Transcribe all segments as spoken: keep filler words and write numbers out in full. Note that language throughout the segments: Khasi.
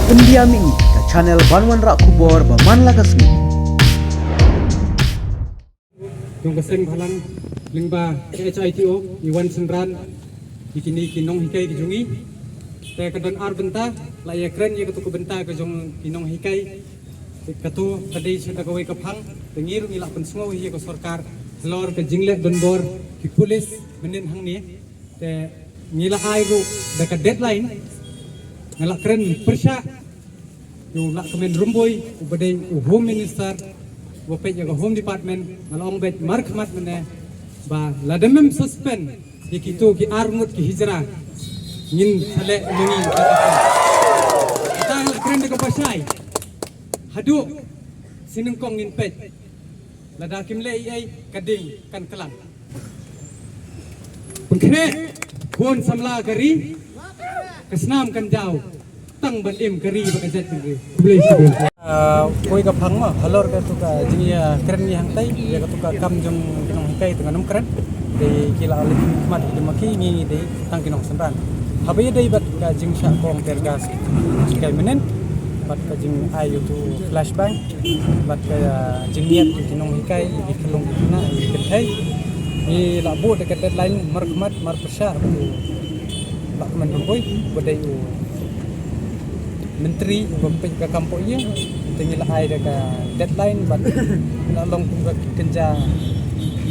Pyndiam ïa ngi ka channel ban wanrah khubor ba man la ka sngi. Jong ka seng bhalang lyngba ka H I T O, i wan synran ïa kine ki nonghikai ki jong ngi. Te ka don ar bynta, la ïa kren ïa katu ka bynta ka jong ki nonghikai. Te katu ka dei sha da kawei ka phang, te ngi ruh ngi la pynsngew ïa ka sorkar halor ka jingleh donbor ki pulit mynnin hangne. Te ngi la ai ruh da ka deadline, nga la kren pyrshah ïa u Lahkmen Rymbui uba dei u Home Minister uba peit ïa ka Home Department, nga la ong beit markhmat mynne ba lada mem suspend ïa kito ki arngut ki hijra, ngin sa leh ma ngi. Kata nga la kren da kaba shai. Haduh sha nyngkong ngin peit. Lada kim leh ei ei, ka ding kan klang. Pynkhreh bun samla ka ri, ka snam kan jaw tang ban im ka ri bad ka jaitbynriew. Khublei shibun. Ah, kawei ka phang ma halor katu ka jingïakren ngi hangtai ïa katu ka kam jong ki nonghikai, te ngan ym kren. Te ki la leh khmat ïa ma ki, ngi ngi dei tang ki nongsynran. Haba ïadei bad ka jingshah kong tear gas, jingkai mynnin bad ka jingai ïa utu flashbang bad ka jingmiat ïa ki nonghikai, ïa ki khyllung ki khynnah, ïa ki kynthei, ngi la buh da ka deadline markhmat marpyrshah bad u Lahkmen Rymbui uba dei u Myntri uba peit ka kam poh ïing. Te ngi la ai da ka deadline bad la long kum ka kynja,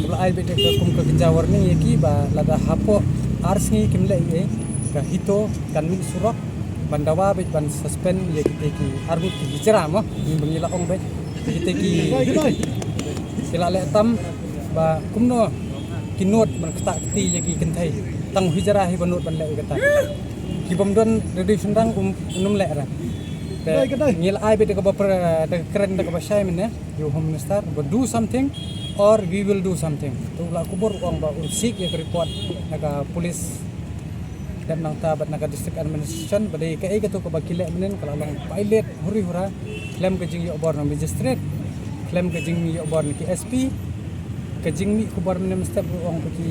la ai beit da ka kum ka kynja warning ïa ki ba lada hapoh ar sngi kim leh ei ei, ka HITO kan mih surok ban dawa beit ban suspend ïa kita ki arngut ki hijra mo. Ngi ba ngi la ong beit kita ki, ki la leh tam ba kumno ki nud ban ktah kti ïa ki kynthei, tang u hijra hi ba nud ban leh ïa kata. Ki bym don redi shynrang um, um leh ra. Te ngi la ai beit da kaba pr-, da ka kren da kaba shai mynne ïa u Home Minister ba do something or we will do something. Te u Lahkubor u ong ba un seek ïa ka report na ka police, dep nangta bad na ka district administration ba dei kaei katu kaba ki leh mynnin ka la long violate huri hura khlem ka jingïohbor na magistrate, khlem ka jingïohbor na ki S P. Ka jingmih khubor mynne mynstep ruh ong ba ki,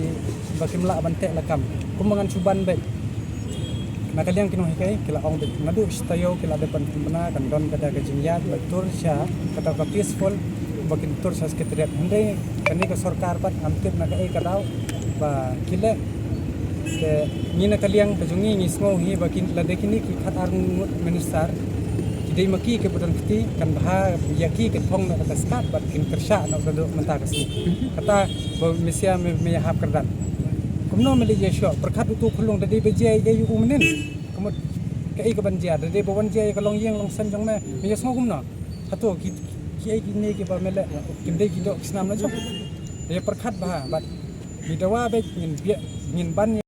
ba kim lah ban teh lakam. Kumba ngan shu ban beit, na ka liang ki nonghikai ki la ong beit naduh shi taïew ki la dep ban pynbna, kan don kata ka jingïaid ban tur sha kata ka peaceful, ba kin tur sha secretariat. Hynrei kane ka sorkar pat ngam tip na kaei ka daw ba ki leh. Te ngi na ka liang ka jong ngi ngi sngew hi ba kin, lada kine ki khat ar ngut minister ki dei ma ki kiba don kti, kan bha ïa ki kin phong na kata skat bad kin kyrsha na kata mynta ka sngi. Kata ba me sia me, me ïahap kyrdan. Kumno me leh ïa shoh, pyrkhat utu u khyllung da dei ba jia ïa u mynnin. Ka mut kaei kaban jia, da dei ba wan jia ïa ka longïing longsem jong me, me ïasngew kumno? Hato ki, kiei kine kiba me leh kim dei ki doh ki snam la jong? Ïa pyrkhat bha bad ngi dawa beit ngin biang, ngin ban